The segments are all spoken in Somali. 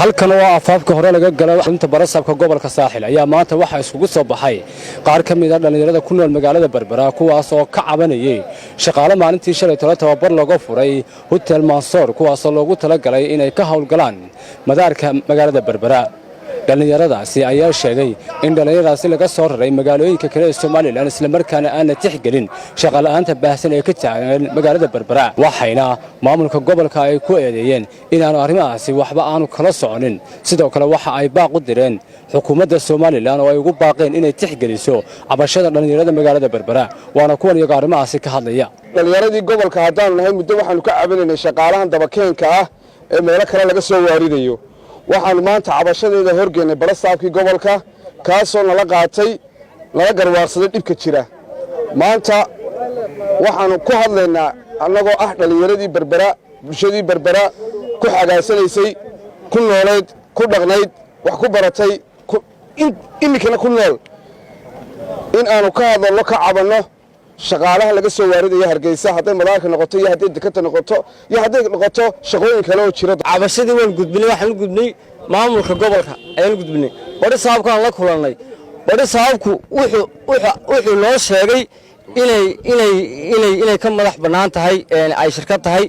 Halkan oo afaafka hore laga galo xarunta barasaabka gobolka Saaxil ayaa maanta waxaa iskugu soo baxay qaar ka mid ah dhallinyarada ku nool magaalada Berbera, kuwaas oo ka cabanayay shaqaale maalintii shalay tolo tababar looga furay Hotel Mansoor, kuwaasoo loogu talagalay inay ka howlgalaan madaarka magaalada Berbera. Dhallinyaradaasi ayaa sheegay in dhallinyaradaasi laga soo raray magaalooyinka kale ee Somaliland, islamarkaana aan la tixgelin shaqala'aanta baahsan ee ka taagan magaalada Berbera. Waxayna maamulka gobolka ay ku eedeeyeen inaanu arrimahaasi waxba aanu kala soconin. Sidoo kale waxa ay baaq u direen xukuumadda Somaliland oo ay ugu baaqeen inay tixgeliso cabashada dhallinyarada magaalada Berbera. Waana kuwan iyago arrimahaasi ka hadlaya. Dhallinyaradii gobolka haddaanu nahay, muddo waxaanu ka cabanaynay shaqaalahan dabakeenka ah ee meelo kale laga soo waaridayo. Waxaanu maanta cabashadeeda horgeennay barasaabkii gobolka, kaasoo nala qaatay, nala garwaarsaday dhibka jira. Maanta waxaannu ku hadlaynaa annagoo ah dhallinyaradii Berbera, bulshadii Berbera ku xagaasanaysay, ku noolayd, ku dhaqnayd, wax ku baratay, iminkana ku nool, in aanu ka hadalno, ka cabanno shaqaalaha laga soo waaridaya Hargeysa, hadday madaarka noqoto iyo hadday dekadda noqoto iyo hadday noqoto shaqooyin kale oo jira. Cabashadii waan gudbinay. Waxaan u gudbinay maamulka gobolka ayaan u gudbinay. Badhi saabkaan la kulannay. Badhi saabku wuxuu noo sheegay inay ka madax bannaan tahay, ay shirkad tahay,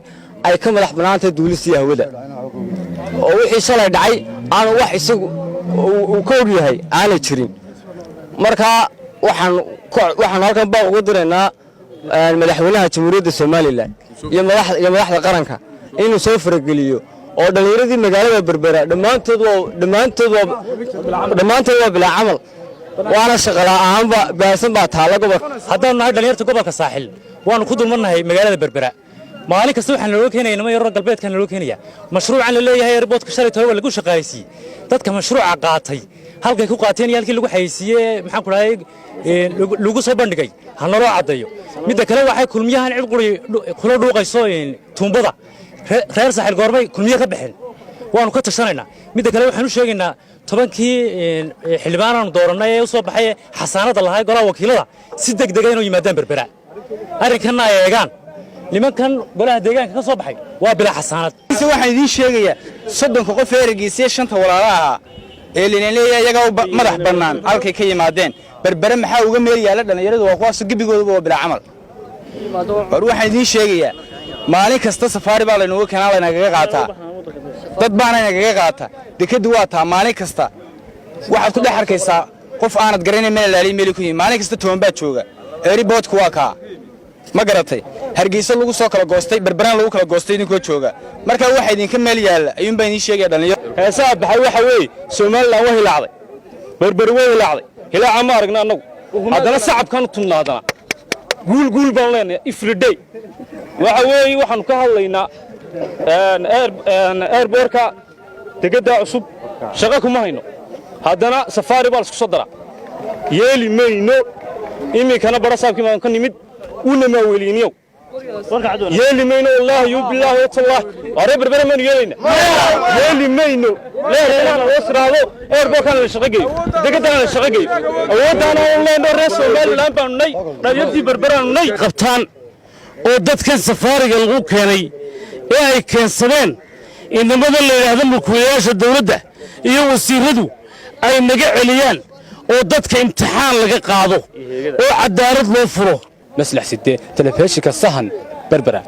ay ka madax bannaan tahay duulistii hawada, oo wixii shalay dhacay aanu wax isagu uu ka og yahay aanay jirin. Marka waxaan halkan baaq ugu diraynaa madaxweynaha Jamhuuriyadda Somaliland iyo madaxda qaranka inuu soo farageliyo oo dhallinyaradii magaalada Berbera dhammaantood waa bilaa camal, waana shaqola'aanba baahsan baa taalla gobolka. Haddaanu nahay dhallinyarta gobolka Saaxil, waannu ku dulmannahay magaalada Berbera. Maalin kasta waxaa naloo keenaya nimo yaroo galbeedka naloo keenaya. Mashruucan la leeyahay airportka shalay toole waa lagu shaqaaleysiiyey. Dadka mashruuca qaatay halkay ku qaateen iyo halkii lagu xayeysiiyey, maxaan ku dhahay, lagu soo bandhigay, ha naloo caddeeyo. Midda kale, waxay Kulmiyahan cid quri kula dhuuqayso tuumbada. Reer Saaxil goormay Kulmiye ka baxeen? Waanu ka tashanaynaa. Midda kale, waxaan u sheegaynaa 10kii xildhibaanaanu doorannay ee u soo baxay xasaanadda lahaa golaha wakiilada si deg dega inuu yimaadaan Berbera, arrinkanna ay eegaan. Nimankan golaha deegaanka ka soo baxay waa bilaa xasaanad. Waxaan idiin sheegayaa 30ka qof ee Ergeysiya, shanta walaala ahaa ee lina leeyahay iyagaa madax bannaan, halkay ka yimaadeen Berbere maxaa uga meel yaalla? Dhallinyaradu waa kuwaas, gebigooduba waa bilaa camal. War waxaan idiin sheegayaa, maalin kasta safaari baa laynuga keenaa, laynagaga qaataa, dad baana inagaga qaata. Dekaddu waa taa. Maalin kasta waxaad ku dhex arkaysaa qof aanad garanayn meel laaliy meeli ku yimi. Maalin kasta 10 baa jooga. Airportku waa kaa, ma garatay? Hargeysa lagu soo kala goostay, Berberaan lagu kala goostay, idinkoo jooga. Marka waxa idinka meel yaalla ayuun baa idiin sheegaya, dhalinyaro. Heesaha baxay waxa weeye: Somaliland waa hilaacday, Berberi waa hilaacday. Hilaaca ma aragna annagu, haddana sacabkaanu tunnaa, haddana guul guul baanu leenahay everyday. Waxa weeye, waxaanu ka hadlaynaa airportka, degaddaa cusub. Shaqo kuma hayno, haddana safaari baa laisku soo daraa. Yeeli mayno. Iminkana barasaabkii baan ka nimid, una maaweeliniyow. Yeeli mayno, wallaahi yu bilaahi watallaah. Aree Berbere maynu yeelayna? Yeeli mayno. Leerkanaana loo siraado, airportkana la shaqo geeyo, degaddana la shaqo geeyo. Awooddaana u leenno. Reer Somaliland baanu nay, dhalinyartii Berberaanu nay. Qabtaan oo dadkan safaariga lagu keenay ee ay keensadeen inamada la yidhaahdo mulkiilayaasha dawladda iyo wasiiradu ay naga celiyaan, oo dadka imtixaan laga qaado oo cadaalad loo furo. Maslax Side, telefishinka Sahan, Berbera.